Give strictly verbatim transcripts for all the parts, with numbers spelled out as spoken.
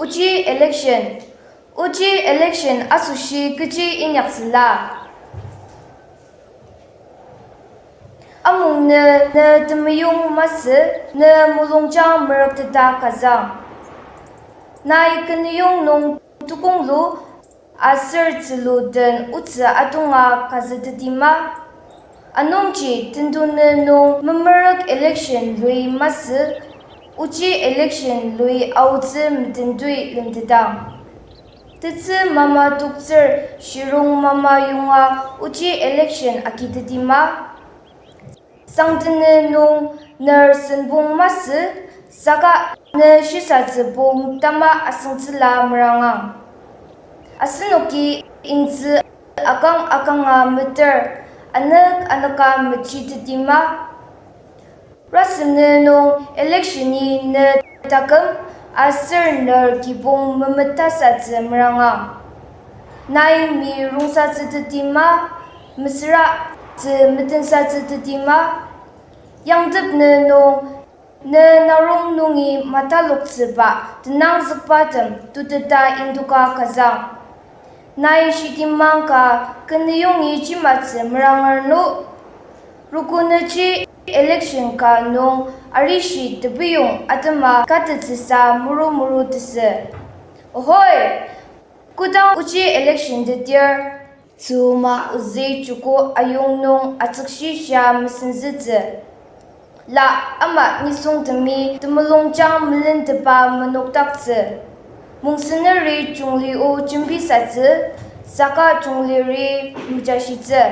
Ochi election. Ochi election asoshi kechi inyaktsüla? Amung nü, nü temeyong masü, nü mulungjang merükteta kazang. Nai kenüyong nung tukonglu aser tzülu den otsü atonga kazütetima? Anungji tendonü nung memerük election lui masü, ochi election lui aotsü metendoi lemtetang. Tetsü mama toktsür shirong mama yonga ochi election agitetima? Sangtenü nung ner senbong masü, saka nü shisatsübong tama asüngtsüla merangang. Asenoki intsü akang akanga meter, anük anüka mechitetima? Rasünü nung election-i nü taküm aser ner kibong memetasatsü merangang. Nai mi rongsatsütetima, mesüra tzü metensatsütetima? Yangtepnü nung nü narong nungi mataloktsüba tenangzükbatem tuteta indoka kazang. Nai shitimang ka kenüyongi chimatsü meranger no? Rokonüji election ka nung arishi tebiyong atema katettsüsa muru muru tesü. Ohoi! Kodang ochi election tetir, tsüma ozü joko ayong nung atsükshishia mesenzütsü. La ama nisungtemi temulungjang melentepa menokdaktsü. Mongseneri jungli o jembisatsü, saka jungliri mejashitsü.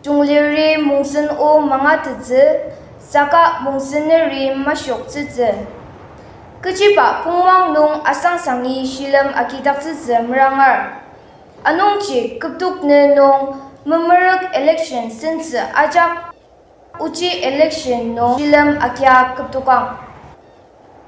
Jungliri mongsen o mangatettsü, saka mongseneri mashioktsütsü. Kechiba pongmang nung asangsangi shilem agidaktsütsü meranger. Anungji küboknü nung memerük election sentsü ajak ochi election nung shilem agia kübokang.